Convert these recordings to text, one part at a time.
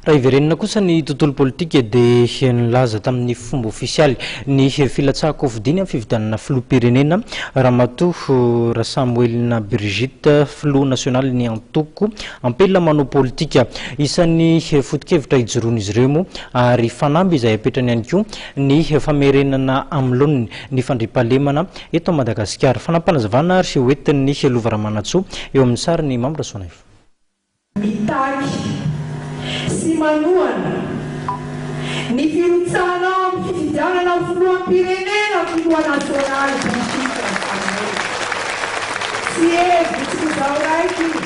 Raha hiverenana kosa ny tontolo politika dia nilaza tamin'ny fomba ofisialy ny filatsahan-kofidiny amin'ny fifidianana filoham-pirenena Ramatoa Rasamoelina Brigitte, filoha nasionalin'ny antoko Ampela Manao Politika. Isan'ny foto-kevitra ijoroan'izy ireo moa ary fanamby izay apetrany ihany koa ny famerenana amin'ny laoniny ny fandriampahalemana eto Madagasikara. Fanampinazavana ary hoentin'ny Lova Ramanantsoa eo amin'ny sarin'i Mamy Rasoanaivo. Mitaky sy manohana ny firotsahanao amin'ny fifidianana ho filoham-pirenena filoha nasionaly Brigitte Rajaonel. Tsy hevitro izao raiky io.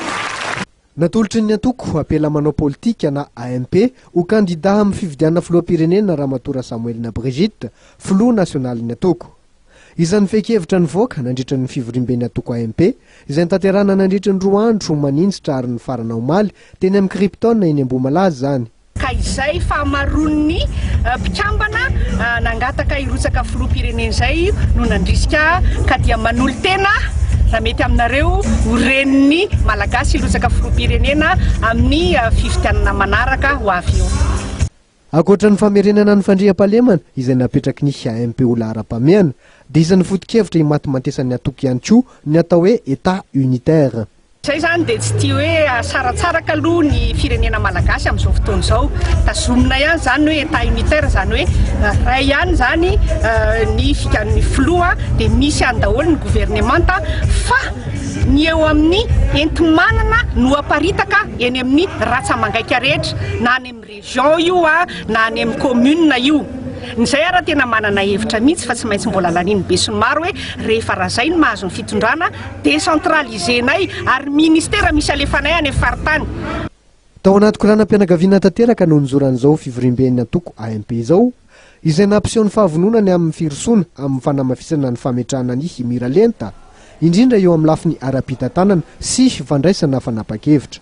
Natolotry ny antoko Apela Manao Politika na AMP ho kandidà amin'ny fifidianana filoham-pirenena Ramatoa Rasamoelina Brigitte, filoha nasionalin'ny antoko. Isan'ny fehin-kevitra nivoaka nandritra ny fivoriamben'ny antoko AMP, izay notanterahina nandritra ny 2 andro maninjitra ary nifarana omaly, teny amin'ny Krypton eny Ambohimalaza izany. Ka izay fahamaroan'ny mpikambana nangataka hirotsaka filoham-pirenena izay no nandrisika ahy ka dia manolo-tena raha mety aminareo ho renin'ny Malagasy hirotsaka filoham-pirenena amin'ny fifidianana manaraka ho avy eo. Ankoatra ny famerenana ny fandriampahalemana izay napetraky ny AMP ho laharam-pahamehana, dia isan'ny foto-kevitra imatimantesan'ny antoko ihany koa ny atao hoe Etat unitaire. Izay izany dia tsy tia hoe asaratsaraka aloha ny firenena malagasy amin'izao fotoana izao. Tazomina ihany izany ny hoe Etat unitaire, izany hoe iray ihany izany ny fikan'ny filoha dia misy any daholo ny governemanta fa ny eo amin'ny enti-manana no aparitaka eny amin'ny ratsa-mangaika rehetra na any amin'ny Région io a, na any amin'ny commune io. Ny zay ara tena manana hevitra mihitsy fa tsy maintsy mbola lanian'ny besinimaro hoe rehefa raha zay no mahazo ny fitondrana, décentraliser-nay ary ministera misy alefanay any amin'ny faritany. Tao anaty koranam-pianakaviana tanteraka no nizoran'izao fivoriamben'ny antoko AMP izao, izay nampiseho ny fahavononany amin'ny firosoana amin'ny fanamafisana ny fametrahana ny miralenta, indrindra eo amin'ny lafiny ara-pitantanana sy fandraisana fanapan-kevitra.